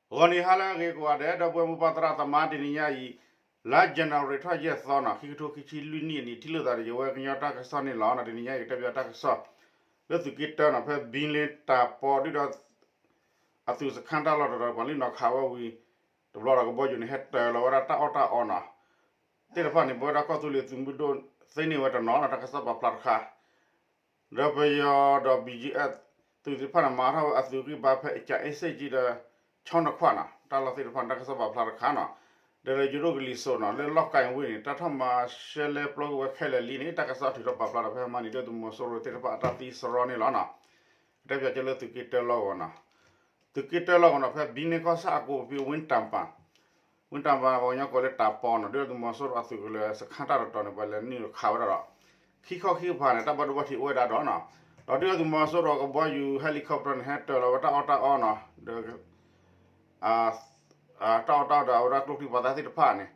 ဂီၤနံၤဟါလၢအဂ့ၤကိးဂၤဒဲး ဒီပုၢ်ဝဲၢ်မိၢ်ပၢ်သရၣ်သမါ တနံၤညါအံၤ လါ January ထီၣ်ယဲၢ်သီနီၤ ခံကထိခံဆံလွံၢ်နံၣ်အနံၤ ထံၣ်လိာ်သးဒီးယဝဲကညီတၢ်ကစီၣ်န့ၣ်လီၤ. တနံၤညါအံၤ ကတဲဘၣ်တၢ်ကစီၣ် လၢသုးက့တၢနီၤ ဖဲဘံလ့တၢ်ပီဒုၣ်ဒါ အသုးစခါတၢ်လီၢ်တတီၤ ပှၤလုၢ်နီၤခးဝဲဝံၤ တဘျီဒီးကဘီယူၤန့ၣ် ဟဲတၢၤလီၤဝဲဒၣ်တၢ်အီၣ်တၢ်အီနီၤ သ့ၣ်တဖၣ်န့ၣ် ပဝဲဒၣ်ကီၢ်သူလ့ၤသုးမုၢ်ဒိၣ် သ့န့ၢ်ဝဲတနီၤနီၤ တၢ်ကစီၣ်ပာ်ဖျါတခါ ဒီးပယီၤဒီး ဘီကၠံအ့ သုးသ့ၣ်တဖၣ်န့ၣ် မၤထီၣ်ဝဲအသုးဂံၢ်ဘါဖဲ ကၠၤအ့စ့ၣ်ကၠံဒီး ဆီနခွါနီၤ တၢ်လီၢ်သ့ၣ်တဖၣ်န့ၣ် တၢ်ကစီၣ်ပာ်ဖျါတခါနီၤ ဒီးလၢယိၤဒိၣ်ကလံၤစိးနီၤ လၢလီၢ်ကၠံဝ့ၢ်န့ၣ် တၢ်ထီၣ်မၤရှဲလဲပျီကွံာ်ဝဲခဲလၢာ်လံန့ၣ် တၢ်ကစီၣ်ထုးထီၣ်ပာ်ဖျါဒီး ဖဲမဟါန့ၣ် ဒုၣ်ဒါသုးမီၤစိရိၤသ့ၣ်တဖၣ်အတၢ်သံစရီန့ၣ်လီၤနီၤ ကတဲပၠးက့ၤလၢသုးက့တၢလီၢ်ကဝီၤနီၤ သုးက့တၢလီၢ်ကဝီၤနီၤ ဖဲဘံန့ၢ်ကီၢ်ဆၣ်အကိးပူၤ ဝ့တၢ်ပၤ ဝ့တၢ်ပၤ ပှၤကညီကိးလၢတၢ်ပီနီၤ ဒုၣ်ဒါသုးမီၤစိရိၤအသုးကလၢၤစခါတၢ်တတီၤန့ၣ် ပှၤလဲၤနုာ်ခးဝဲဒၣ်ဒီး ခံခီခံကပၤန့ၣ် တၢ်ဘၣ်ဒိဘၣ်ထံးအိၣ်ဝဲဒၣ်ဒီးနီၤ ဒီးဒုၣ်ဒါသုးမီၤစိရိၤကဘီယူၤ helicopter န့ၣ် ဟဲတၢၤလီၤဝဲတၢ်အီၣ်တၢ်အီနီၤ ဒီး တၢ်အီၣ်တၢ်အီဒီးအဝဲဒၣ်ကျိချံပှၤသၣ်သ့ၣ်တဖၣ်န့ၣ်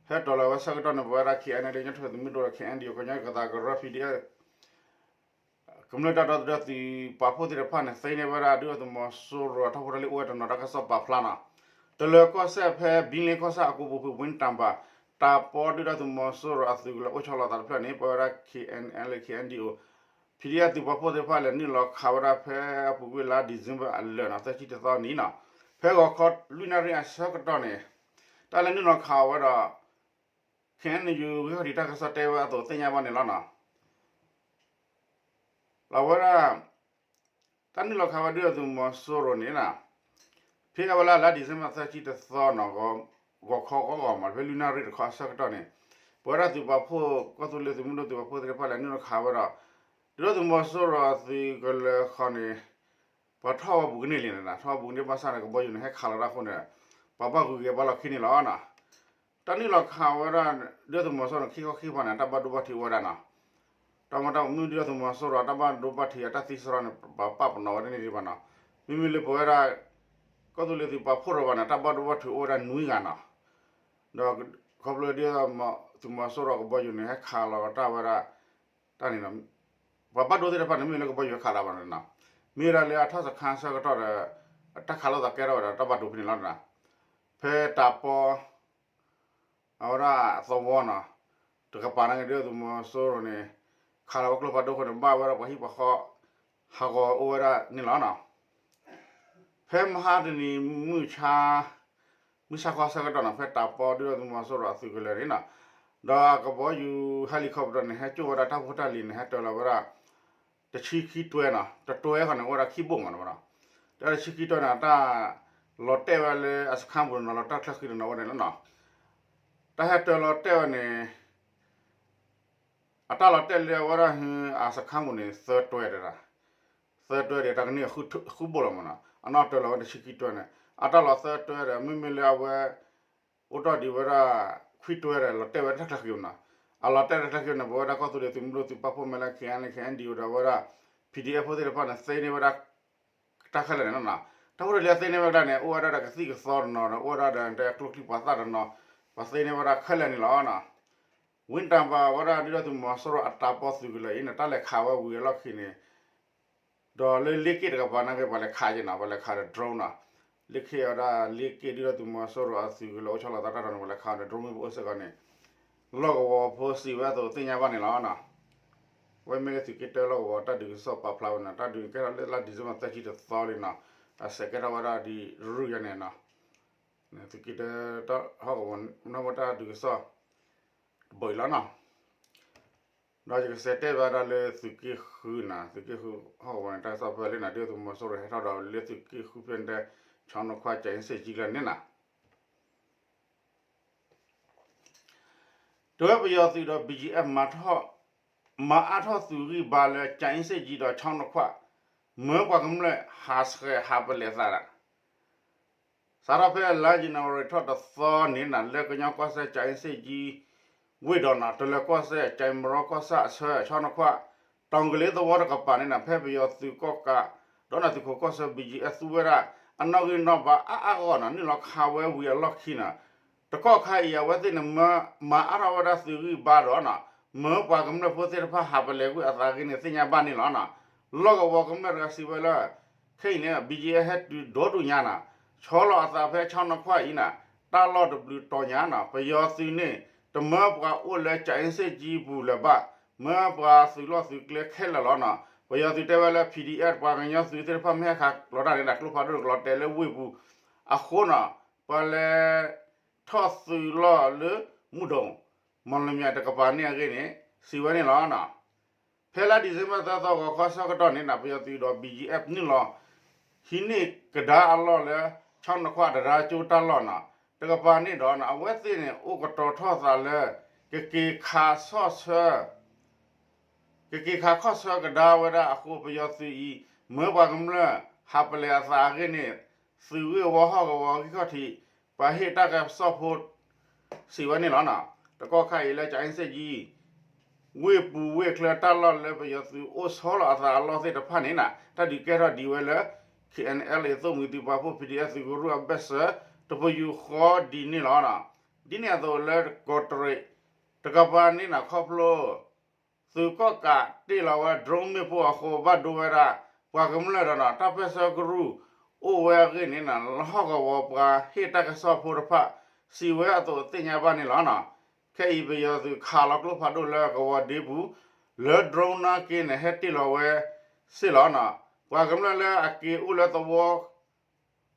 ဟဲတၢၤလီၤဝဲဆၢကတီၢ်န့ၣ် ပဝဲဒၣ် KNLA ကညီတၢ်ထူၣ်ဖျဲးသုးမုၢ်ဒိၣ်ဒီး KNDO ကညီကသးကရၢ PDF ကမျၢၢ်တၢ်ဒီသဒၢသုးပာ်ဖှိၣ်သ့ၣ်တဖၣ်န့ၣ် သ့န့ၢ်ဝဲဒၣ်ဒုၣ်ဒါသုးမီၤစိရိၤအထီၣ်ဖိတၢ်လံၣ်အိၣ်ဝဲတနီၤ တၢ်ကစီၣ်ပာ်ဖျါနီၤ တလၢၤကီၢ်စဲၣ်ဖဲဘံလ့ကီၢ်ဆၣ်အကိးပူၤဖုး ဝ့တၢ်ပၤ တၢ်ပီဒုၣ်ဒါသုးမီၤစိရိၤအသုးကလၢၤအိၣ်ဆီလီၤသးတဖျၢၣ်န့ၣ် ပဝဲဒၣ် KNLA KNDO PDF သုးပာ်ဖှိၣ်သ့ၣ်တဖၣ်လဲၤနုာ်လီၤခးဝဲဒၣ်ဖဲအပူၤကွံာ်လါ December အလၢာ်နီၤ သၢဆံတသီနံၤနီၤ ဖဲဂီၤခီလွံၢ်နၣ်ရံၣ်အဆၢကတီၢ်န့ၣ် တၢ်လဲၤနုာ်လီၤခးဝဲဒီး KNU ဂံၢ်ခီၣ်ထံးတၢ်ကစီၣ်တဲဝဲအသိးသ့ၣ်ညါဘၣ်န့ၣ်လီၤနီၤ လီၤဝဲဒၣ် တၢ်နုာ်လီၤခးဝဲဒုၣ်ဒါသုးမီၤစိရိၤန့ၣ်နီၤ ဖဲအဝဲလၢလါ December သၢဆံတသီနီၤ ဂီၤခီဂီၤဂီၤမး ဖဲလွံၢ်နၣ်ရံၣ်တခီအဆၢကတီၢ်န့ၣ် ပဝဲဒၣ်သုးပာ်ဖှိၣ် ကီၢ်သူလ့ၤသုးမုၢ်ဒိၣ်သုးပာ်ဖှိၣ်သ့ၣ်တဖၣ်လဲၤနုာ်လီၤခးဝဲဒီး ဒုၣ်ဒါသုးမီၤစိရိၤအသုးကလၢၤဃီန့ၣ် ပှၤထီၣ်ဝဲဘူးကန့ၢ်လံန့ၣ် ထီၣ်ဝဲဘူးကန့ၢ်ဘၣ်ဆၣ်န့ၣ် ကဘီယူၤန့ၣ် ဟဲခးလီၤတၢ်အဃိန့ၣ် ပှၤဘၣ်ဂုၤက့ၤဘၣ်လီၢ်ခံန့ၣ်လီၤနီၤ တၢ်နုာ်လီၤခးဝဲဒၣ် ဒုၣ်ဒါသုးမီၤစိရိၤန့ၣ် ခံခီခံကပၤန့ၣ် တၢ်ဘၣ်ဒိဘၣ်ထံးအိၣ်ဝဲဒၣ်နီၤ တၢ်မ့ၢ်တၢ်မုၢ်ဒုၣ်ဒါသုးမီၤစိရိၤ တၢ်ဘၣ်ဒိဘၣ်ထံးအတၢ်သံစရီန့ၣ် ပပာ်ပနီၣ်ဝဲဒၣ်န့ၣ်ဒံးဘၣ်နီၤ မ့မ့ၢ်လၢပဝဲဒၣ် ကီၢ်သူလ့ၤသုးပာ်ဖှိၣ်တဘၣ်န့ၣ် တၢ်ဘၣ်ဒိဘၣ်ထံးအိၣ်ဝဲဒၣ်နွံဂၤနီၤ ဒီးခီဖျိဒုၣ်ဒါသုးမီၤစိရိၤကဘီယူၤန့ၣ် ဟဲခးလီၤတၢ်ဝဲဒၣ် တၢ်န့ၣ်နီၤ ပှၤဘၣ်ဒိသ့ၣ်တဖၣ်န့ၣ် မ့ၢ်လၢကဘီယူၤဟဲခးလီၤဘၣ်န့ၣ်နီၤ မ့ၢ်ဝဲဒၣ်လၢအထီၣ်စခါဆၢကတီၢ်ဒီး တၢ်ခးလိာ်သးကဲထီၣ်ဝဲဒီး တၢ်ဘၣ်ဒိဖဲန့ၣ်လီၤနီၤ ဖဲတၢ်ပီ အဝဲဒၣ်သဝီနီၤ တကပၤန့ၣ်က့ၤ ဒုၣ်ဒါသုးမီၤစိရိၤန့ၣ် ခးလီၤဝဲကျိဖးဒိၣ်အဃိန့ၣ် ဘၣ်ဝဲဒၣ်ပှၤဟံၣ်ပှၤဃီ ဟးဂီၤအိၣ်ဝဲဒၣ်န့ၣ်လီၤနီၤ ဖဲမဟါတနံၤမုၢ်ဆါ မုၢ်ဆါခီဆၢကတီၢ်နီၤ ဖဲတၢ်ပီဒုၣ်ဒါသုးမီၤစိရိၤအသုးကလၢၤန့ၣ်နီၤ ဒီးအကဘီယူၤ helicopter န့ၣ် ဟဲကၠိၣ်ဝဲဒၣ်တၢ်ဖိတၢ်လံၤန့ၣ် ဟဲတၢၤလီၤဝဲဒၣ် တဆံခံတွဲနီၤ တတွဲဃီန့ၣ် အိၣ်ဝဲဒၣ်ခံဘိၣ်မးနီၤ တၢ်တဆံခံတွဲန့ၣ် အတၢ်လီၤတဲာ်ဝဲလၢအစခါပူၤနီၤ လီၤတၢ်ချၢဃံတနီၤဝဲန့ၣ်လီၤနီၤ တၢ်ဟဲတၢၤလီၤတဲာ်ဝဲန့ၣ် အတၢ်လီၤတဲာ်လၢအဝဲဒၣ် အစခါပူၤန့ၣ် သၢတွဲဒီး သၢတွဲဒီး တၢ်ကန့ၢ်ဃုဘိၣ်လီၤမးနီၤ အနီၢ်တၢၤလီၤဝဲတဆံခံတွဲန့ၣ် အတၢ်လီၤသၢတွဲဒီး မ့မ့ၢ်လၢအဝဲ အိၣ်တ့ၢ်ဒံးဝဲဒၣ် ခွံတွဲဒီး လီၤတဲာ်ဝဲတၢ်ချၢဃံမးနီၤ အလီၤတဲာ်တၢ်ချၢဃံန့ၣ် ပဝဲဒၣ်ကီၢ်သူလ့ၤသုးမုၢ်ဒိၣ်သုးပာ်ဖှိၣ်မဲလၢ KNLA KNDO ဒီးဝဲဒၣ် PDF ဖိသ့ၣ်တဖၣ်န့ၣ် သ့န့ၢ်ဝဲဒၣ် တၢ်ခဲလၢာ်န့ၣ်နီၤ တၢ်ဖိတၢ်လံၤသ့န့ၢ်ဝဲဒၣ်န့ၣ် အိၣ်ဝဲဒၣ်ဒီးကသံၣ်ကသီတနီၤဒီး အိၣ်ဝဲဒၣ်ဒီးကျိချံပှၤသၣ်တနီၤ ပှၤသ့န့ၢ်ဝဲဒၣ်ခဲလၢာ်န့ၣ်လီၤနီၤ ဝ့တၢ်ပၤဝဲဒၣ်ဒုၣ်ဒါသုးမီၤစိရိၤအတၢ်ပီသုးကလၢၤအံၤန့ၣ် တၢ်လဲၤခးဝဲဝံၤအလီၢ်ခံန့ၣ် ဒီးလၢလ့က့ၣ်တကပၤန့ၣ်က့ၤ ပှၤလဲၤခးက့ၤနီၤ ပှၤလဲၤခးဒီး drone နီၤ လ့က့ၣ်ဝဲဒၣ်လ့က့ၣ်ဒုၣ်ဒါသုးမီၤစိရိၤအသုးကလၢၤအိၣ်ဆီလီၤသးတၢ်ထီၣ်န့ၣ် ပှၤလဲၤခးဒီး drone မ့ၢ်ပအိၣ်စ့ၢ်ကီးန့ၣ် လီၢ်ကဝီၤဖိစံးဝဲအသိးသ့ၣ်ညါဘၣ်န့ၣ်လီၤနီၤ ဝဲမ့ၢ်လၢသုးက့တၢလီၢ်ကဝီၤတၢ်ဒုးကစီၣ်ပာ်ဖျါဝဲန့ၣ် တၢ်ဒုးကဲထီၣ်လၢလါ December သၢဆံတသီလံနီၤ အစဲးကဲထီၣ်ဝဲဒၣ်ဒ်ရူၢ်ယါန့ၣ်နီၤ သုးက့တၢဟီၣ်ကဝီၤနီၣ်ဝဲတၢ်ဒုးကစီၣ် တဘိအံၤလီၤနီၤ ဒီးယကစးတဲဘၣ်ဒၣ်လၢသုးက့ဃုနီၤ သုးက့ဃုဟီၣ်ကဝီၤန့ၣ် တၢ်ကစီၣ်ဖဲလၢနီၤ ဒုၣ်ဒါသုးမီၤစိရိၤဟဲထီၣ်ဒီးလၢသုးက့ဃုဖဲန့ၣ် ဆီနခွါ ကၠၤအ့စ့ၣ်ကၠံကျါန့ၣ်နီၤ တဝဲပယီၤသုးဒီး ဘီကၠံအ့ မၤထီၣ် မၤအါထီၣ်သုးဂံၢ်ဘါလၢ ကၠၤအ့စ့ၣ်ကၠံဒီး ဆီနခွါ မၢပှၤကမျၢၢ်ဟးဆှဲးဟးပလဲးသးဒၣ် စးထီၣ်ဖဲလါ January ထီၣ်တသီန့ၣ်နီၤ လၢကညီကီၢ်စဲၣ် ကၠၤအ့စ့ၣ်ကၠံ ဝ့ၢ်ဒီးနီၤ တလၢၤကီၢ်စဲၣ် ကၠၤမရီကီၢ်ဆၣ်အဆၢ ဆီနခွါ တီၤကလ့သဝီတကပၤန့ၣ်နီၤ ဖဲပယီၤသုးကီၣ်ကး ဒီးနီၤသုးခိးကီၢ်ဆၢ ဘီကၠံအ့ သူဝဲဒၣ် အနီၣ်ဂံၢ်နီၣ်ဘါအါအါဂီၢ်ဂီၢ်နီၤ နုာ်လီၤခးဝဲဝံၤအလီၢ်ခံနီၤ တကီၢ်ခါအံၤ အဝဲသ့ၣ်န့ၣ် မၤအါထီၣ်ဝဲဒၣ်သုးဂံၢ်ဘါဒီးနီၤ မၢပှၤကမျၢၢ်ဖိသ့ၣ်တဖၣ်ဟးပလဲးကွံာ်အသးဂ့ၤန့ၣ် သ့ၣ်ညါဘၣ်န့ၣ်လီၤနီၤ လီၢ်ကဝီၤကမျၢၢ်တဂၤစံးဝဲလၢ ခဲအံၤန့ၣ် ဘီကၠံအ့ ဟဲတုၤဒီဒူၣ်ညါနီၤ ဆီလီၤအသးဖဲဆီနီၤခွါအံၤန့ၣ် တၢ်လီၢ်တဘျုးတီၤညါန့ၣ် ပယီၤသုးန့ၣ် တမၢပှၤအိၣ်လၢ ကၠၤအ့စ့ၣ်ကၠံပူၤလၢၤဘၣ်, မၢပှၤသုးလီၢ်သုးကျဲခဲလၢာ်လီၤန့ၣ်. ပယီၤသုးတဲဝဲလၢ PDF ပှၤကညီသုးသ့ၣ်တဖၣ်မ့ၢ်ဟဲခးလီၤတၢ်န့ၣ်ဒီး ကျိဖးဒိၣ်တကလီၤတဲာ်လၢဝ့ၢ်ပူၤအဃိန့ၣ် ပှၤလဲၤထီၣ်သုးလီၢ်လၢ မူဒိၣ် မီၣ်လမၠဲၣ်တကပၤန့ၣ်အဂ့ၢ်န့ၣ် စံးဝဲန့ၣ်လီၤ. ဖဲလါ December သၢသီ ဂီၤခီဆၢကတီၢ်န့ၣ် ပယီၤသုးဒီး BGF နုာ်လီၤ ဟံးန့ၢ်ကဒါအလီၢ်လၢ ဆီနီၤခွါတရၣ်ကၠိတၢ်လီၢ်န့ၣ် တကပၤန့ၣ်ဒီး အဝဲသ့ၣ်န့ၣ် အိၣ်ကတီၤထီၣ်သးလၢ ကက့ၤခးဆီၣ်ဆၢ ကက့ၤခးခီၣ်ဆၢကဒါဝဲဒၣ်အဃိ ပယီၤသုးအံၤ မၢပှၤကမျၢၢ်ဟးပလဲၤအသးအဂ့ၢ်န့ၣ် သုးဂ့ၢ်ဝီဟီၣ်ကဝီၤဂံၢ်ခီၣ်ထံး ပှၤဟ့ၣ်တၢ်ကစီၣ်ဖိ စံးဝဲန့ၣ်လီၤ. တကီၢ်ခါအံၤလၢ ကၠၤအ့စ့ၣ်ကၠံ ဝ့ၢ်ပူၤဝ့ၢ်ချၢတၢ်လီၢ်လၢပယီၤသုးအိၣ်ဆီလီၤအသးအလီၢ်သ့ၣ်တဖၣ်န့ၣ် တၢ်ဒုးကဲထီၣ်ဒံးဝဲလၢ KNLA သိၣ်မှံၤသုးပာ်ဖှိၣ် PDF သုးကရူၢ်အဘၢၣ်စၢၤ တပယူာ်ဃီဒ်န့ၣ်လီၤ. ဒ်န့ၣ်အသိးလၢကီးတရံး တကပၤန့ၣ် ခီဖျိ သုးကီၣ်ကးတ့ၢ်လီၤဝဲ drone မ့ၣ်ပိၢ်အဃိ ဘၣ်ဒိဝဲဒၣ် ပှၤကမျၢၢ်ဒီး တၢ်ပၢၢ်ဆၢကရူၢ်အိၣ်ဝဲအဂ့ၢ်န့ၣ် လၢဟီၣ်ကဝီၤပှၤဟ့ၣ်တၢ်ကစီၣ်ဖိတဖၣ် စံးဝဲအသိးသ့ၣ်ညါဘၣ်န့ၣ်လီၤ. ခဲအံၤပယီၤသုးခးလီၤကျိဖးဒိၣ်လၢကဝီၤဒ့ပူၤ လၢ drone နာ်က့န့ၣ် ဟဲတ့ၢ်လီၤဝဲစ့ၢ်လီၤ. ပှၤကမျၢၢ်လၢအက့ၤအိၣ်လၢသဝီ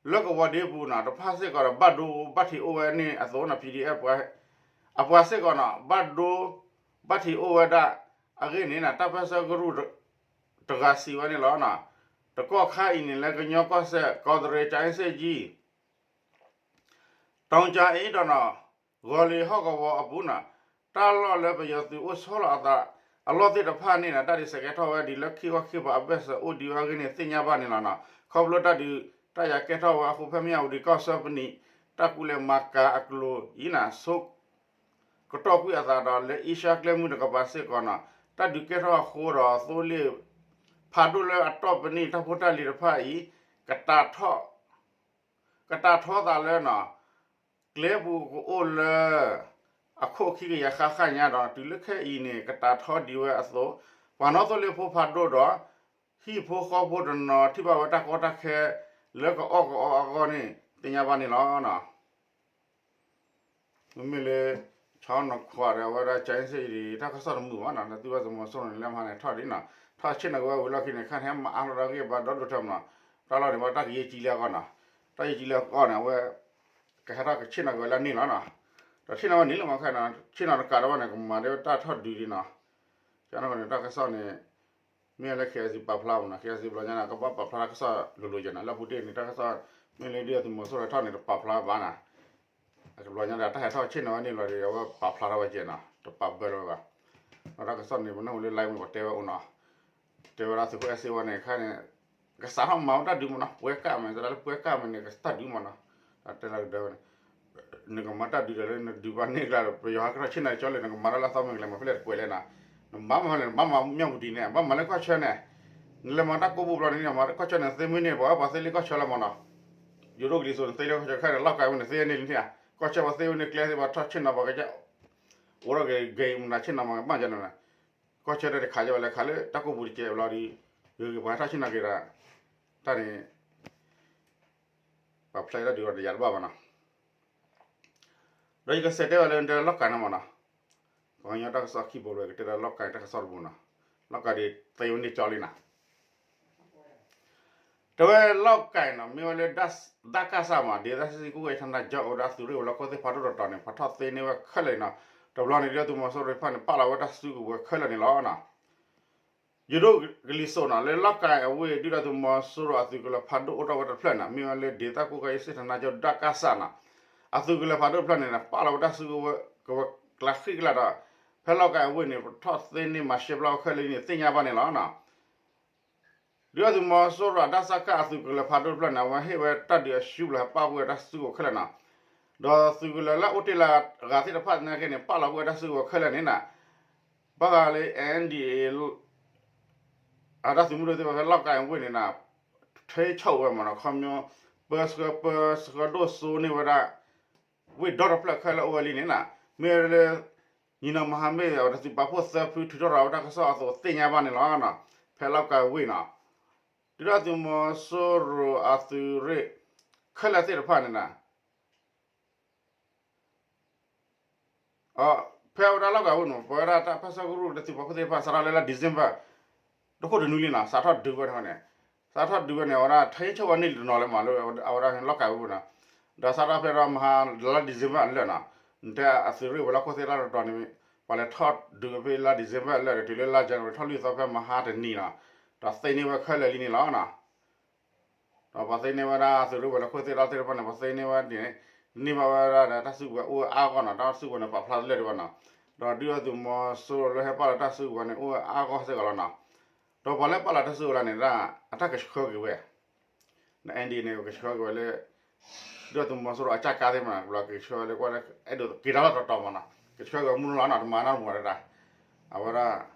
လၢကဝီၤဒ့ပူၤန့ၣ် တဖၣ်စ့ၢ်ကီးဒီး ဘၣ်ဒိဘၣ်ထံးအိၣ်ဝဲန့ၣ်အသိးန့ၣ် PDF အပှၤစ့ၢ်ကီးန့ၣ် ဘၣ်ဒိဘၣ်ထံးအိၣ်ဝဲဒၣ်အဂ့ၢ်န့ၣ် တၢ်ပၢၢ်ဆၢကရူၢ်တဂၤစံးဝဲန့ၣ်လီၤ. တကီၢ်ခါအံၤန့ၣ် လၢကညီကီၢ်စဲၣ် ကီးတရံး ကၠၤအ့စ့ၣ်ကၠံ တီကၠၤအ့ဒီး ဂီၤလ့ၤဟီၣ်ကဝီၤအပူၤန့ၣ် တၢ်လီၢ်လၢပယီၤသုးအိၣ်ဆီလီၤအသးအလီၢ်သ့ၣ်တဖၣ်န့ၣ် တၢ်ဒုးစဲးကဲထီၣ်ဝဲဒ်လၢခံခီခံပၤအဘၢၣ်စၢၤအိၣ်ဒံးဝဲအဂ့ၢ်န့ၣ် သ့ၣ်ညါဘၣ်န့ၣ်လီၤ. ခီဖျိတၢ်ဒုးတၢ်ယၤကဲထီၣ်ဝဲအဃိ ဖဲမၠၣ်ဝတံၣ်ကီၢ်ဆၢပနံာ် တၢ်ကူလဲၤမၤကၤအကျိၤအံၤန့ၣ် ဆိ ကတီၢ်ကွံာ်အသးဒီး လၢအ့ရှါကျဲမုၢ်တကပၤစ့ၢ်ကီးန့ၣ် တၢ်ဒုးကဲထီၣ်အဃိဒီး သိလ့ၣ်ဖးဒိၣ်လၢအတီၢ်ပနံာ်တၢ်ဖိတၢ်လံၤတဖၣ်အံၤ ကတးထီ ကတးထီသးလၢ ကျဲပူၤကအိၣ်လၢ အခိၣ်ခံကယၤဃၣ်ဃၣ်ညါဒီး တုၤလၢခဲအံၤန့ၣ် ကတးထီဒံးဝဲအသိး ပှၤနီၣ်သိလ့ၣ်ဖိဖးဒိၣ်ဒီး ဟံၣ်ဖိဃီဖိတနီၤထံၣ်ဘၣ်ဝဲတၢ်ကီတၢ်ခဲ လၢကအီၣ်ကအီအဂီၢ်န့ၣ် သ့ၣ်ညါဘၣ်န့ၣ်လီၤ. မ့မ့ၢ်လၢ ဆီနီၤခွါဒီး အဝဲဒၣ် ကၠၤအ့စ့ၣ်ကၠံ တၢ်ကစီၣ်တမုာ်ဘၣ်နီၤ, သုးဝဲသုးမီၤစိရိၤန့ၣ် လၢမဟါန့ၣ် ထီၣ်ဒ်နီၤ, ထီၣ်ဆ့ၣ်နီၤက့ၤဝဲဝံၤလီၢ်ခံန့ၣ် ခါန့ၣ် ဟဲမၤအါထီၣ်ဒီးဂ့ၢ်ဘါဒီဒိၣ်ထၢမနီၤ, တၢ်လီၢ်န့ၣ် ဘၣ်တၢ်ကယံာ်ကံလၢအဂီၢ်နီၤ, တၢ်ယံာ်ကံလၢအဂီၢ်န့ၣ် အဝဲ ကဟဲထီၣ်ကဆ့ၣ်နီၤက့ၤဝဲလၢန့ၣ်လီၤနီၤ, ဒီးဆ့ၣ်နီၤဝဲန့ၣ်လၢမခါနီၤ, ဆ့ၣ်နီၤတကးဒီးဘၣ်န့ၣ် ကမၤဒ်ဝဲတၢ်ထီၣ်ဒုးဒ်နီၤ, ကန့ၣ်တၢ်ကစီၣ်န့ၣ် မ့ၢ်လၢ KIC ပာ်ဖျါမနီၤ, KIC ဘျီညါန့ၣ် ကဘၣ်ပာ်ဖျါတၢ်ကစီၣ်လိၤလိၤက့ၤနီၤ, လၢအပူၤတ့ၢ်န့ၣ် တၢ်ကစီၣ် မ့ၢ်လၢဒုးသုးမီၤစိရိၤထီၣ်န့ၣ် တပာ်ဖျါဘၣ်နီၤ, အကဘျီညါဒီး တၢ်ဟဲထီၣ်ဆ့ၣ်နီၤဝဲန့ၣ်လီၤဒီး အဝဲပာ်ဖျါထီၣ်ဝဲကဲနီၤ, တပာ်ဘၢလၢၤဝဲဘၣ်, ဒီးတၢ်ကစီၣ်န့ၣ် ပနၢ်ဟူလၢ live မ့ၢ်ပှၤတဲဝဲအိၣ်နီၤ, တဲဝဲဒၣ်သုးခိၣ်အဲၣ်စ့ဝါန့ၣ် ခါန့ၣ် ကစးထီၣ်မၤဝဲတၢ်ဒုးမနီၤ, ပှဲၤကၣ်မ့ၢ် တလၢပှဲၤကၣ်မ့ၢ်န့ၣ် ကစးတၢ်ဒုးမနီၤ, တၢ်တဲလၢကဒၢဝဲန့ၣ် နကမၤတၢ်ဒုးဒီးလၢနဒုးဘၣ်န့ၢ်ကျါဒီး ပယီၤဟဲကထီၣ်ဆ့ၣ်နီၤက့ၤကၠီလံ နကမၤတၢ်လၢအသီမ့ၢ်ကလဲၤမၤဖဲလဲၣ်တကွဲးလဲၣ်နီၤ, နဘၣ်မၤဖဲလဲၣ် နဘၣ်မၤမၠၣ်ဝတံၤန့ၣ် ဘၣ်မၤလၢကီၢ်ဆၢန့ၣ်, နလဲၤမၤတၢ်ကိးပူၤဘျီန့ၣ် မၤကီၢ်ဆၢန့ၣ် သ့မုၢ်န့ၣ် ပှၤဝဲပှၤသ့လံကီၢ်ဆၢလီၤမနီၤ, ယိၤဒိၣ်ကလံၤစိးန့ၣ် သ့လံကီၢ်ဆၢခဲန့ၣ် လီၢ်ကၤဝဲန့ၣ် သ့န့ၢ်လံန့ၣ်, ကီၢ်ဆၢပှၤသ့ဝဲန့ၣ် ကျဲသ့ၣ်ပှၤထီၣ်ဆ့ၣ်နီၤပှၤကစၢ်, အိၣ်ဒီးဂ့ၤဂ့ၤမနုၤဆ့ၣ်နီၤမၤကဘၣ်ကန့ၣ်, ကီၢ်ဆၢတၢ်တခးကၢဝဲလဲၤခးလၢတၢ်ကိးပူၤတကဲဘျီဒီး, ဂ့ၤဂ့ၤပှၤဟဲထီၣ်ဆ့ၣ်နီၤက့ၤဒီး, တၢ်န့ၣ် ပှၤဖျဲးတၢ်ဒုးဒီးယၤတဘၣ်ဘၣ်နီၤ, ဒီးယကစးတဲဝဲလၢတဲလီၢ်ကၤန့ၣ်မနီၤ, ပှၤကညီတၢ်ကစီၣ်ခံဘိလၢကတဲလၢလီၢ်ကၤတၢ်ကစီၣ်တဘိနီၤ, လီၢ်ကၤဒ်သ့ဝဲန့ၣ်ကၠီလံနီၤ တဲဝဲလီၢ်ကၤနီၤ မ့ၢ်ဝဲလၢ ဒၣ်ကၣ်စၣ်မး ဒေသစံးဆင်းကွပ်ကဲဌာနချုပ် အိၣ်ဝဲဒၣ်သုးရ့ၣ်ဝဲၤလီၢ်ခိၣ်သ့ၣ်ဖးဒိၣ်တတီၤန့ၣ် ပှၤထီၣ်သ့န့ၢ်ဝဲခဲလၢာ်န့ၣ်နီၤ, တဘျီန့ၣ် ဒုးသုးမီၤစိရိၤတဖၣ်န့ၣ် ပာ်လီၤဝဲတၢ်စုကဝဲၤခဲလၢာ်န့ၣ်လီၤနီၤ, ယိၤဒိၣ်ကလံၤစိးနီၤ လၢလီၢ်ကၤအဝ့ၢ် ဒုၣ်ဒါသုးမီၤစိရိၤအသုးကလၢၤဖးဒိၣ်အိၣ်ထီၣ်ဝဲတဖျၢၣ်န့ၣ် မ့ၢ်ဝဲလၢ ဒေသကွပ်ကဲရေးစစ်ဌာနချုပ် ဒၣ်ကၣ်စၣ်နီၤ, အသုးကလၢၤဖးဒိၣ်တဖျၢၣ်န့ၣ် ပာ်လီၤဝဲတၢ်စုကဝဲၤ ကဝဲၤကျါဃံၣ်ကျါဒီး ဖဲလီၢ်ကၤအဝ့ၢ်န့ၣ် ပထီၣ်သ့န့ၢ်မၤရှဲပျီဝဲခဲလၢာ်န့ၣ် သ့ၣ်ညါဘၣ်န့ၣ်လီၤနီၤ. ဒုၣ်ဒါသုးမီၤစိရိၤ ဒၣ်ကၣ်စၣ်အသုးကလၢၤဖးဒိၣ်တဖျၢၣ်န့ၣ် အဝဲဟ့ၣ်ဝဲတၢ်ဒုးအစုပူၤလၢပာ်ဖှိၣ်ဝဲတၢ်စုကဝဲၤခဲလၢာ်နီၤ, ဒီးသုးကလၢၤလၢအိၣ်တ့ၢ်လၢအဂၤသ့ၣ်တဖၣ်သနာ်က့န့ၣ် ပာ်လီၤကွံာ်ဝဲတၢ်စုကဝဲၤခဲလၢာ်န့ၣ်နီၤ, ဘၣ်ဃးလၢ NDAA အတၢ်သုးမုၢ်ဒိၣ်သ့ၣ်တဖၣ်ဖဲလီၢ်ကၤအဝ့ၢ်န့ၣ်နီၤ, ထိန်းချုပ်ဝဲမနီၤ, ခီပညီ ပၢဆှၢပၢဆှၢဒိၣ်စိန့ၢ်ဝဲဒၣ် ဝ့ၢ်ဒီတဖျၢၣ်ခဲလၢာ်အိၣ်ဝဲလံန့ၣ်နီၤ, မ့ၢ်လၢ ညီနောင်မဟာမိတ် အဝဲတၢ်သုးပာ်ဖှိၣ်သၢဖုထုးထီၣ်ရၤဝဲတၢ်ကစီၣ်အသိးသ့ၣ်ညါဘၣ်န့ၣ်လီၤ. ဖဲလီၢ်ကၤဝ့ၢ်နီၤ, ဒုၣ်ဒါသုးမီၤစိရိၤအသုးရ့ၣ် ခဲလၢာ်သ့ၣ်တဖၣ်န့ၣ် ဖဲအဝဲဒၣ်လီၢ်ကဝဲၤပူၤန့ၣ် ပဝဲဒၣ်တၢ်ပၢဆှၢကရူၢ်ဒီးသုးပာ်ဖှိၣ်သ့ၣ်တဖၣ် စးထီၣ်လၢလါ December တခိၣ်တနွံလံနီၤ စးထီၣ်ဒုးဝဲန့ၣ်, စးထီၣ်ဒုးဝဲန့ၣ် အဝဲဒၣ် ထံဆၢဝဲန့ၢ်လံတနီၤလၢမး လၢအဝဲဒၣ်လီၢ်ကဝဲၤပူၤနီၤ, ဒီးစးထီၣ်ဖဲဒီးမဟါလါ December အလၢာ်နီၤ, နတဲအသုးရ့ၣ်ဝဲၤလီၢ်ခိၣ်သ့ၣ်တၢ်တတီၤန့ၣ် ပှၤလဲၤထီၣ်ဒုးဝဲဖဲလါ December အလၢာ်ဒီး တုၤလၢလါ January ထီၣ်လွံၢ်သီဖဲမဟါတနံၤနီၤ, ဒီးသ့န့ၢ်ဝဲခဲလၢာ်လံန့ၣ်လီၤနီၤ. ဒီးပှၤသ့န့ၢ်ဝဲဒၣ်သုးရ့ၣ်ဝဲၤလီၢ်ခိၣ်သ့ၣ်တၢ်သ့ၣ်တဖၣ်န့ၣ် ပှၤသ့န့ၢ်ဝဲဒ်န့ၣ်, န့ၢ်ဘၣ်ဝဲဒၣ်ဒီးတၢ်စုကဝဲၤအိၣ်ဝဲအါဂီၢ်နီၤ, တၢ်စုကဝဲၤန့ၣ်ပာ်ဖျါတလၢာ်ဒံးဘၣ်နီၤ, ဒီးဒုၣ်ဒါသုးမီၤစိရိၤလၢဟဲပာ်လီၤတၢ်စုကဝဲၤန့ၣ် အိၣ်ဝဲအါဂီၢ်စ့ၢ်ကီးလီၤနီၤ. ဒီးပှၤလၢပာ်လီၤတၢ်စုကဝဲၤလၢန့ၣ် အတၢ်ကဆှၢက့ၤဝဲ န N D A န့ၣ် ကဆှၢက့ၤဝဲလၢ ဒုၣ်ဒါသုးမီၤစိရိၤအကၢ်ကါသ့ၣ်မးနီၤ, ကဘျီကဆှၢဝဲလၢကွၢ်လၢ အဲၣ်ဒိးက့ၤတၢ်လီၢ်တတီၤမးနီၤ, ကဆှၢက့ၤဝဲမုၢ်လီၤနီၤ, တမၤနီတမံၤဒၣ်, အဝဲဒၣ် တၢ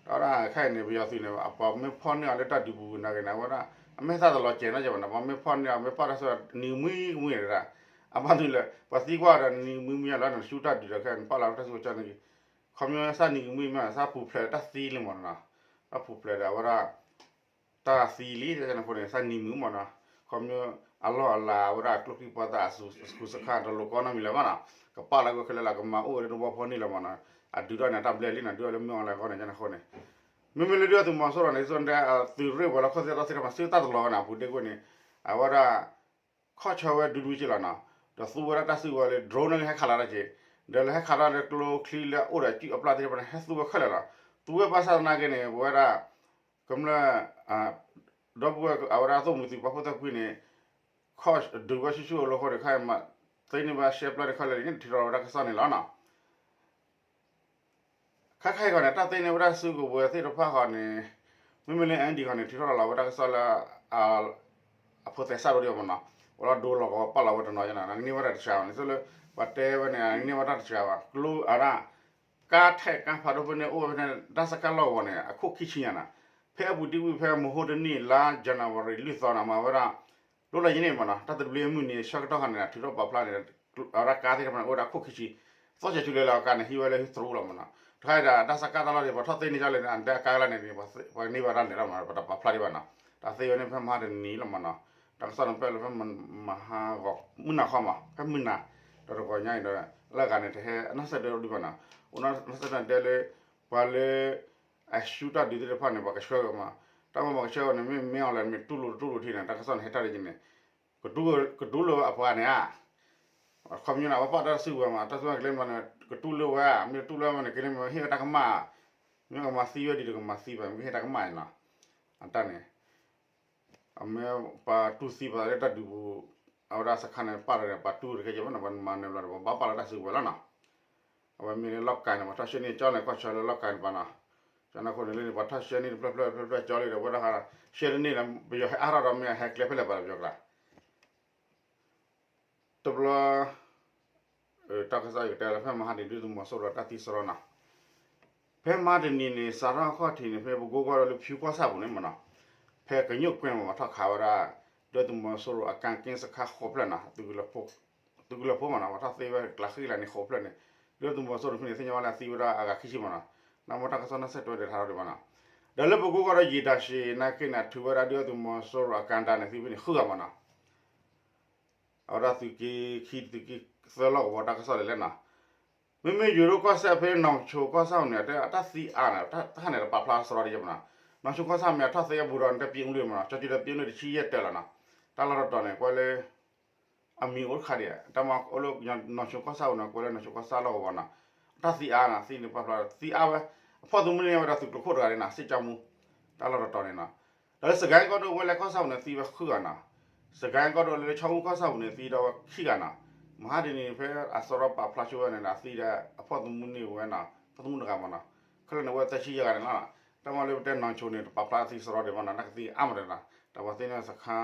်ဝဲဒၣ်ခဲအံၤန့ၣ် ပယီၤသုးန့ၣ် အပှၤမ့ၢ်ဖီၣ်န့ၢ်အီၤလၢတၢ်ဒုးပူၤပူၤနာ်က့န့ၣ် အဝဲဒၣ် အမ့ၢ်သၣ်တလီၤစဲးနီတစဲးဘၣ်နီၤ, ပှၤမ့ၢ်ဖီၣ်န့ၢ်အီၤ မ့ၢ်ပာ်တၢ်စုကဝဲၤနံၤကမှံကမှံဒၣ်, အဘၣ်မနုၤလဲၣ် ပှၤသံကွၢ်ဒီးနံၤကမှံကမှံလီၤ နဆူတၢ်ဒုးဒီးခဲအံၤ နပာ်လီၤတၢ်စုကဝဲၤကၠီန့ၣ်, ခီဖျိစၢ်နံၤကမှံမ့ၢ် စၢ်ပူၤဖျဲးတၢ်သံလံမးနီၤ, တၢ်ပူၤဖျဲးဒီးအဝဲဒၣ် တၢ်သံလံ တၢ်န့ၣ်အဃိန့ၣ် စၢ်နံၤကမှံမးနီၤ, ခီဖျိအလီၢ်အလၤဝဲဒၣ်ကျိချံပှၤသၣ်အစူးစခါတလိၤကီနီတမံၤလၢၤဘၣ်နီၤ, ကပာ်လီၤကွံာ်ခဲလၢာ်လၢကမၤအိၣ်ဝဲလၢတဝီဖိန့ၣ်လီၤမးနီၤ, အဒုးထီၣ်န့ၣ် တၢ်ဘျဲၣ်လံနီၤ, ဒုးထီၣ်လၢမ့ၢ်အီၤလၢအဂီၢ်န့ၣ် ကန့ၣ်အဃိန့ၣ်, မ့မ့ၢ်လၢဒုၣ်ဒါသုးမီၤစိရိၤန့ၣ် ဒ်သိးန့ၣ် အသုးရ့ၣ်ဝဲၤလီၢ်ခိၣ်သ့ၣ်တၢ်သ့ၣ်တဖၣ် စုတၢ်တလီၤဝဲန့ၣ် အပူၤဒ့ကွံာ်န့ၣ်, အဝဲဒၣ် ခီၣ်ဆၢဝဲဒူဒူက့လီၤနီၤ, ဒီးသူဝဲဒၣ်တၢ်စုကဝဲၤလၢ drone န့ၣ်ဟဲခးလီၤတၢ်က့, ဒီးလၢဟဲခးတၢ်လၢကျိချံလၢအအိၣ်ဒီးအစုၣ်အပျၢ်သ့ၣ်တဖၣ်န့ၣ် ဟဲသူဝဲခဲလၢာ်လီၤ, သူဝဲဘၣ်ဆၣ်သနာ်က့န့ၣ် ပဝဲဒၣ် ကမျၢၢ် ဒီပုၢ်ဝဲၢ်အဝဲဒၣ်သိၣ်မှံၤသုးပာ်ဖှိၣ်သၢဖုန့ၣ် ခီၣ်ဒုးဝဲဆူၣ်ဆူၣ်အလီၢ်ဃိဒီး ခါအံၤမး သ့န့ၢ်ဘၣ်ရှဲပျၢ်န့ၣ်ခဲလၢာ်န့ၣ် ထုးထီၣ်လီၤဝဲဒၣ်တၢ်ကစီၣ်န့ၣ်လီၤနီၤ. ခဲခါအံၤဃီန့ၣ် တၢ်သ့န့ၢ်ဝဲဒၣ်စုကဝဲၤသ့ၣ်တဖၣ်ဃီန့ၣ် မ့မ့ၢ်လၢ N D ဃီန့ၣ် ထုးထီၣ်လီၤဝဲတၢ်ကစီၣ်လၢ အဖိးသဲစးဒိၣ်ဒံးမးနီၤ, အိၣ်လီၤဒိလီၤကဝီၤပာ်လီၤဝဲတနီၤနီၤ န့ၢ်ဝဲဒၣ်တစှၤဘၣ်န့ၣ် သိလၢ ပှၤတဲဝဲန့ၣ် န့ၢ်ဝဲတၢ်တစှၤဘၣ် ကျိအဝဲဒၣ် ကါထဲးကါဖးဒိၣ်ဖဲန့ၣ် အိၣ်ဝဲဖဲန့ၣ် တၢ်စကါလီၢ်ကဝီၤန့ၣ် အခိၣ်ခံဆံညါနီၤ, ဖဲအပူၤတ့ၢ်ဝံၤဖဲမဟိတနံၣ်လါ January လွံၢ်သီနီၤ မၤဝဲဒၣ် လိၣ်လၢယန့ၣ်မးနီၤ တၢ်သဘျ့မုၢ်နံၤဆၢကတီၢ်ခါန့ၣ် ထုးထီၣ်ပာ်ဖျါန့ၣ် အဝဲဒၣ်ကါသ့ၣ်တဖၣ်န့ၣ် အိၣ်ဝဲဒၣ်ခိၣ်ခံဆံ, သီၣ်စဲးဆူလဲလၢအကါန့ၣ် ဟံးဝဲလၢဟံၣ်သရူးလီၤမးနီၤ, တခါအံၤဒီး တၢ်စကါတၢ်လီၢ်ဒ် ပှၤထီၣ်သ့န့ၢ်ဒ်လဲၣ်န့ၣ် အတၢ်ကါကလါန့ၣ် ပှၤန့ၢ်ဘၣ်တၢ်လဲၤထီၣ်မး ပတပာ်ဖျါဒံးဘၣ်နီၤ, တၢ်သ့ဝဲန့ၣ်ဖဲမဟါတနံၤလီၤမးနီၤ, တၢ်ကစီၣ်န့ၣ်ပၢၢ်လၢဖဲမဟါဂီၤ မုၢ်နၤခီမး ဖဲမုၢ်နၤ, ဒီးတဂီၤညါအံၤဒီး လၢအဂၤန့ၣ် တဟဲအနီၢ်ဆၢၣ်ဒၢဒံးဘၣ်နီၤ, အိၣ်နီၢ်ဆၢၣ်ဒၢဒံးလၢ ပှၤလၢ အရှုံးတၢ်ဒုးသ့ၣ်တဖၣ်န့ၣ် ပှၤကဆှၢက့ၤမး, တၢ်မ့ၢ်ပှၤကဆှၢက့ၤန့ၣ် မ့ၢ်မ့ၢ်အီၤလဲၣ် မ့ၢ်တူၢ်လိာ်တတူၢ်လိာ်ထံန့ၣ် တၢ်ကစီၣ်န့ၣ် ဟဲတၢ်တက့ၤန့ၣ် ကတူၢ်လိာ်အပှၤန့ၣ်ဧါ, ခီပညီန့ၣ် အဝဲပာ်တၢ်စုကဝဲၤမး တၢ်စုကဝဲၤကျဲမးန့ၣ် ကတူၢ်လိာ်ဝဲဧါ မ့ၢ်တတူၢ်လိာ်ဝဲန့ၣ် ကန့ၣ်မ့ၢ်ဟ့ၣ်ဝဲတၢ်ကမၣ်, မ့ၢ်ကမၤသံဝဲဒ်ဒီးကမၤသံဘၣ် မ့ၢ်ဟ့ၣ်တၢ်ကမၣ်န့ၣ်နီၤ, အတၢ်န့ၣ် အမ့ၢ်ပှၤတူၢ်သံပှၤလၢတၢ်ဒုးပူၤ အဝဲဒၣ်စခါန့ၣ် ပာ်လီၤန့ၣ် ပှၤတူၢ်တကဲကဲဘၣ်န့ၣ် ပှၤမၤနၢၤဘျီဒီး ပှၤဘၣ်ပာ်လီၤတၢ်စုကဝဲၤလီၤနီၤ, အဝဲမ့ၢ်လၢလီၢ်ကၤန့ၣ် ပှၤထီၣ်ရှဲန့ၢ်ကၠီန့ၣ် ကီၢ်ဆၢလၢလီၢ်ကၤန့ၣ်ပှၤနီၤ, ကၠီန့ၣ်အဃိန့ၣ်လၢန့ၣ် ပှၤထီၣ်ရှဲန့ၢ်တဖျၢၣ်ဖျၢၣ်ဖျၢၣ်ဖျၢၣ်ကၠီလံဒီး ဝဲဒၣ်ဟး ရှဲတန့ၢ်ဒီး ပယီၤဟဲအါထီၣ်ဒီးမ့ၢ်ဟဲကျဲဖဲလဲၣ်ပှၤပယီၤကျါ တဘျီ တၢ်ကစီၣ်ယကတဲလၢဖဲမဟါတနံၤ ဒုသုးမီၤစိရိၤတၢ်သံစရီနီၤ, ဖဲမဟါတနံၤန့ၣ် စးထီၣ်ခီၣ်ထံးန့ၣ် ဖဲပကိးကီၢ်ဒီးလၢဖၠူကီၢ်ဆၣ်ပူၤန့ၣ်မးနီၤ, ဖဲကညိၣ်ကွဲမး ပှၤထီၣ်ခးဝဲဒၣ် ဒုသုးမီၤစိရိၤအကၣ်က့ၣ်စခါဃိးဖျၢၣ်နီၤ, သုးကလၢၤဖိမးနီၤ ပှၤထီၣ်သ့ဝဲကျးဃံလၤန့ၣ်ဃိးဖျၢၣ်န့ၣ်, ဒုသုးမီၤစိရိၤဖဲန့ၣ် သ့ၣ်ညါဝဲလၢအသံဝဲဒၣ်အဂၤခံဆံမးနီၤ, နမ့ၢ်တၢ်ကစီၣ်နၢ်စဲးတွဲဒီးထါထီၣ်ဒံးမးနီၤ, ဒီးလၢပကိးကီၢ်ဒီးယံာ်တၢ်ရှံးနာ်က့န့ၣ် အထုးဝဲဒၣ်ဒုသုးမီၤစိရိၤအကၣ်ဒါန့ၣ် သံဖဲန့ၣ်ဃုဂၤမးနီၤ အဝဲဒၣ်သုးက့ခံ သုးက့သၢလီၢ်ကဝီၤတၢ်ကစီၣ်ဒ်လဲၣ်နီၤ, မ့မ့ၢ်ယိၤဒိၣ်ကီၢ်စဲၣ်ဖဲနီၢ်ဆိကီၢ်ဆၣ်န့ၣ် အတၢ်သံအါန့ၣ် တၢ်ဟးန့ၣ်တပာ်ဖျါစရီဒ်ယဲမးနီၤ, နီၢ်ဆိကီၢ်ဆၣ်မ့ၢ်အထီၣ်သ့အဘူးဒီး နတဲပံအူလံမးနီၤ, ကၠီကၠံဒီးပံအူလံတဆံယဲၢ်တၢၢ်လီၤနီၤ, တၢ်လီၢ်တတီၤန့ၣ် ကွဲးလၢ အမံၤအိၣ်တခါဒံး တၢ်မၤအိၣ်လၢနီၢ်ဆိကီၢ်ဆၣ်ပူၤန့ၣ် ကွဲးလၢနီၢ်ဆိကီၢ်ဆၣ်လီၢ်ကဝီၤနီၤ, တၢ်သံအါနီၤ သံန့ၣ်ပာ်ဖျါ သံအါဝဲ, အဖီၣ်သမူန့ၢ်ဝဲဒၣ်သုးကျိၤခိၣ်တဂၤန့ၣ်နီၤ စ့ၣ်ကၠီမူ, တၢ်လီၢ်တတီၤန့ၣ်နီၤ, ဒီးလၢစကဲကီၢ်ဒိၣ်ဝဲလဲၣ်ကီၢ်ဆၣ်ပူၤန့ၣ် သံဝဲဃုဂၤနီၤ, စကဲကီၢ်ဒိၣ်လၢဆီအူကီၢ်ဆၣ်ပူၤန့ၣ် သံဒီးဝဲခံဂၤနီၤ, မဟါတနံၤန့ၣ် ဖဲအစရီပာ်ဖျါဆိဝဲန့ၣ် အသံဒီးအဖီၣ်သမူန့ၢ်ဝဲနီၤ ဖီၣ်သမူတဂၤမးနီၤ, ခဲလၢာ်န့ၣ်ဝဲသၢဆံယဲၢ်ဂၤန့ၣ်လီၤ, တၢ်မၤလၢပတဲနီၢ်ဆိန့ၣ် တပာ်ဖျါသံစရီဒံးမးနီၤ တၢ်ကသံအါမးဒီးနီၤ, တၢ်ပှၤသ့န့ၢ်စခါ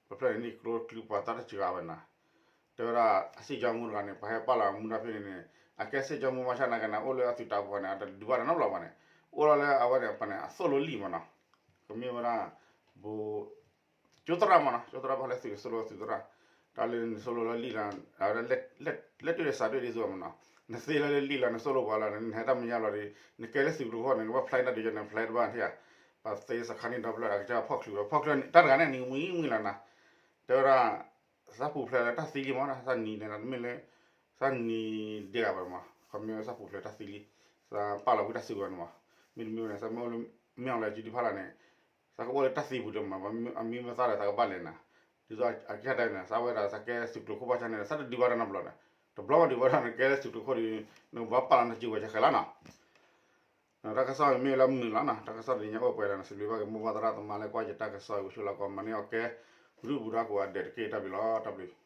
ပဖျၢၣ်န့ၣ် န့ၢ်ကျိချံပှၤသၣ်တစှၤဝဲနီၤ, တဲဝဲဒၣ် အစ့ၣ်ကၠီမူတဂၤန့ၣ် ပှၤဟဲပာ်လီၤမူဒါဖဲန့ၣ်န့ၣ် အကဲစ့ၣ်ကၠီမူဘၣ်ဆၣ်နာ်က့န့ၣ် အိၣ်လၢအသုးတၢ်ပီၢ်န့ၣ် အတဒုးဘၣ်တၢ်နီတဘျီဘၣ်န့ၣ်, အိၣ်လီၤလၢအဝဲန့ၣ် ပှၤန့ၣ် အသိၣ်လိလံာ်မးနီၤ, ကမ့ၢ်ဝဲဒၣ် ဘူး ကၠိသရၣ်မးနီၤ ကၠိသရၣ်ဘၣ်လၢသုးကသိၣ်လိသုးသရၣ်, တၢ်လၢနသိၣ်လိလၢလံာ်လီၤ, အဝဲဒၣ်လဲၣ်တၢ်ဒီးစးဒၣ်ဒ်သိးမးနီၤ, နသ့လၢလၢလံာ်လီၤ နသိၣ်လိပှၤလီၤ နဟဲတၢ်မဲာ်ညါလီၤဒီး နကဲလၢသုးကျိၤခိၣ်န့ၣ် နကဘၣ်ဖျါတၢ်ဒုးယၤန့ၣ် ဖျါတဘၣ်ထံၣ်ဧါ, ပှၤသ့စခါန့ၣ်ဒီဖျၢၣ် အကစၢ်ဖီၣ်ချုးဝဲ ဖီၣ်ချုးတၢ်တဂၤန့ၣ် နံၤကမှံမံလီၤနီၤ, တဲဝဲဒၣ် သးပူၤဖျဲးလၢတၢ်သံလံမး သးနံၤန့ၣ် တမ့ၢ်လၢ သးနံၤဒဲးဂၤဘၣ်မး ခီမ့ၢ်ဝဲသးပူၤဖျဲးတၢ်သံလံ သးပာ်လီၤကွံာ်တၢ်စုကဝဲၤန့ၣ်မး မ့တမ့ၢ်ဝဲန့ၣ် သးမ့ၢ်အိၣ်လၢ မ့ၢ်အီၤလၢကၠံတဖၣ်လၢ်န့ၣ် သးကအိၣ်လၢတၢ်သံပူၤတမး အမံၤမ့ၢ်သၣ်ဒီးသးကဘၣ်လဲၤနၤ ဒ်သိးအကစၢ်တဲန့ၣ် သးဝဲဒၣ်သးကဲသုးကျိၤခိၣ်ဘၣ်ဆၣ်န့ၣ် သးတဒုးဘၣ်တၢ်နီတဘျီန့ၣ် တဘျီဘၣ်ဒုးဘၣ်တၢ်န့ၣ် ကဲလၢသုးကျိၤခိၣ်ဒီး နကဘၣ်ပာ်လီၤနစုကဝဲၤခဲလၢာ်နီၤ တၢ်ကစီၣ်အံၤမ့ၢ်လၢမုာ်လီၤနီၤ တၢ်ကစီၣ်တနံၤညါအိၣ်ပှဲၤလီၤန့ၣ် စံးဘျုးဘၣ်က့ၤမိၢ်ပၢ်သရၣ်သမါလၢကွၢ်ယတၢ်ကစီၣ်အံၤ အိၣ်ဆူၣ်လီၤကီး မၤန့ၢ်အီၤကဲ ရူၢ်ပူၤဒီးကိးဂၤဒဲးတက့ၢ် တၢ်ဘျုးလီၤ တၢ်ဘျုး